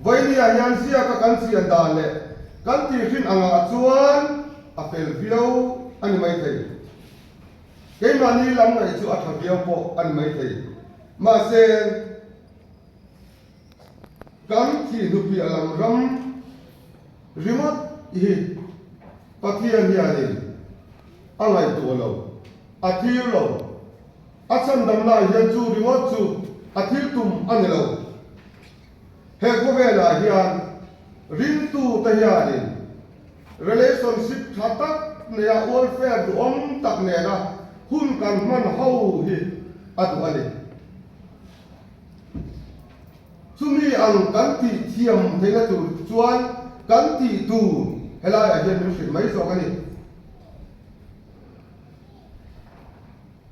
Vawinia hian ziaka kan chian dan leh kan tihrin angah chuan a fel viau a ni maithei. Keimahni lam ngaih chu a tha viau pawh a ni maithei. Mahse, kan thih hnupiah lam ram ringawt hi Pathian hianin a ngaihtuah lo, a thlir lo. A chhandamnaah hian chu ringawt chu a thil tum a ni lo. He khawvelah hian ringtute hianin relationship tha tak neia welfare duhawm tak nena hun kan hman ho hi a duh a ni. Chumi ang kan tih thiam theihna tur chuan kan tih tur helaiah hian min hrilh mai zawk a ni.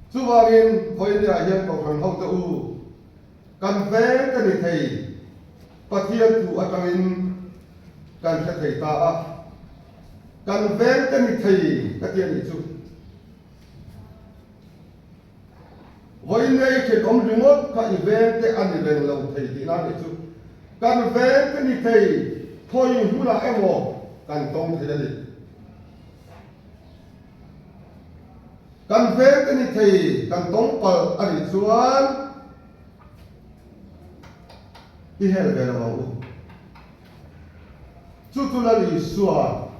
Chuvangin vawinia hian Kohhran hote u, kan veng ka ni thei, Pathian thu atangin kan hre thei ta a, kan veng ka ni thei ka ti a nih chu. Vawinia i thenawm ringawt kha i veng te a ni reng lo thei tihna a nih chu. Kan veng te ni thei thawi hmunah emaw kan tawng thei a ni. Kan veng te ni thei kan tawng palh a nih chuan i hel ve lo ang u. Chu chu Lal Isua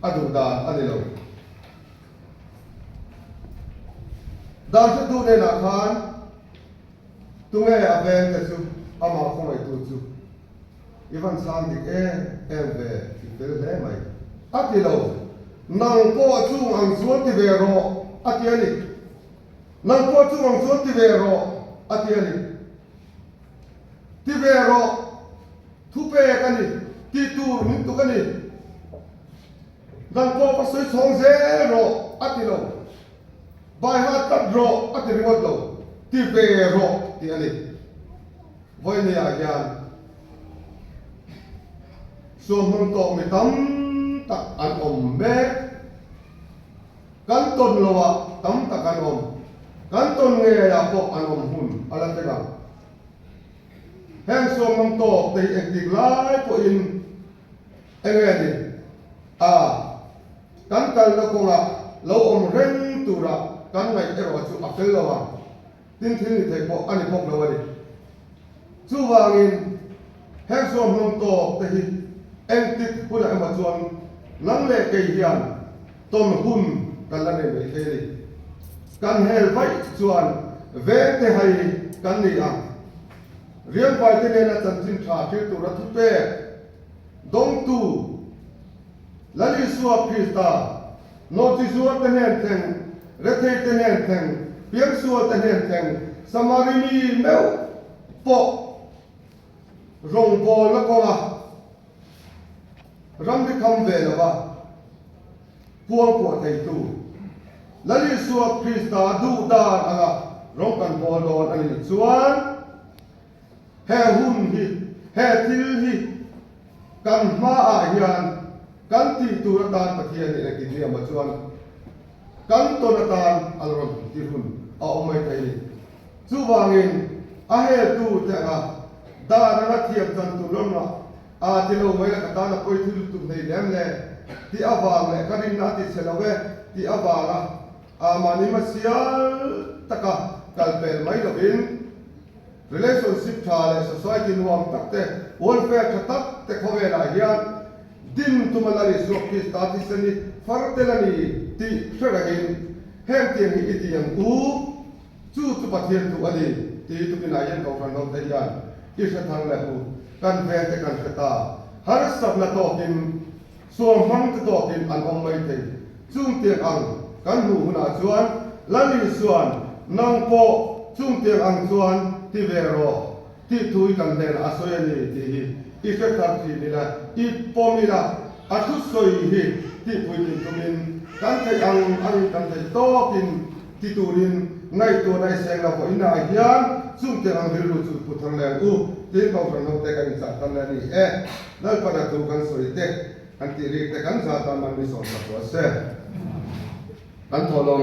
a duh dan a ni lo. Dan hretu hnenah khan tunge a veng te chu amah khawngaihtu chu i van chhang dik em em ve i fel hle mai a ti lo. Nang pawh chung ang chuan ti ve rawh a ti a ni. Nang pawh chung ang chuan ti ve rawh a ti a ni. Ti ve rawh thupek a ni, ti tur min tuk a ni. Nang pawh ka sawi chhawng zel rawh a ti lo, Baiha tlat rawh a ti ringawt lo, ti ve rawh tih a ni. Vawinia hian suamhmang tawk mi tam tak an awm mek. Kan tawn loah tam tak an awm, kan tawn ngeiah pawh an awm hun a la thleng ang. Heng suamhmang tawk te hi engtik lai pawhin Enge ni? A, kan kalna kawngah lo awm reng tura kan ngaih erawh chu a fel lo ang. Tin thil ni thei pawh a ni bawk lo a ni. Chuvangin, heng suamhlawm tawk te hi engtik hunah emaw chuan nang leh kei hian tawn hun kan la nei mai thei a ni. Kan hel vaih chuan veng te hai kan ni ang. Riangvai te nena chanchin tha thil tura thupek Dawngtu, Lal Isua Krista, nawhchizuar te hnen thleng, rethei te hnen thleng, piangsual te hnen thleng, Samari mi meuh pawh rawngbawlna kawnga ramri kham ve lova kuangkuah theitu Lal Isua Krista duh dan anga rawng kan bawl dawn a nih chuan, He hun hi, he thil hi kan hmaah hian kan tih tur atan Pathian nih engtin ni emaw chuan kan tawn atan a la rawn tir hun a awm mai thei ni. Chuvangin a heltu te anga dan anga thiam chan tur lamah aa ti lo mai la ka tan a pawi thil lutuk hlei lem le tih avang leh ka rinna a ti chhe lo e tih avanga aa mahni hmasial taka kal pel mai lovin Relationship tha leh society nuam tak te, welfare tha tak te khawvelah hian din tuma Lal Isua Krista thisen hi far tel a ni tih hre rengin heng tiang hi i ti ang u, chu chu Pathian thu a ni ti tukinah hian Kohhran ho te hian i hre thar leh u, kan veng te kan hre ta, harsatna tawkin Sual hmang te tawkin an awm mai thei. Chung tiang ang kan hmuh hunah chuan Lal Isua'n nang pawh chung tiang ang chuan ti ve rawh tih thu i kan hnenah a sawi a ni tih hi i hre thar thin ila, i pawm ila, a thusawi hi tihpuitlin tumin kan theih ang angin kan theih tawkin ti turin ngaihtuahna i seng lo pawh inah hian chung tiang ang rilru chu i pu thar leh ang u tiin Kohhran hote kan inchah tan leh a ni e. Lalpana thu kan sawi te, kan tih rik te kan zat a man mi sawmsak rawh se. Kan thawhlawm.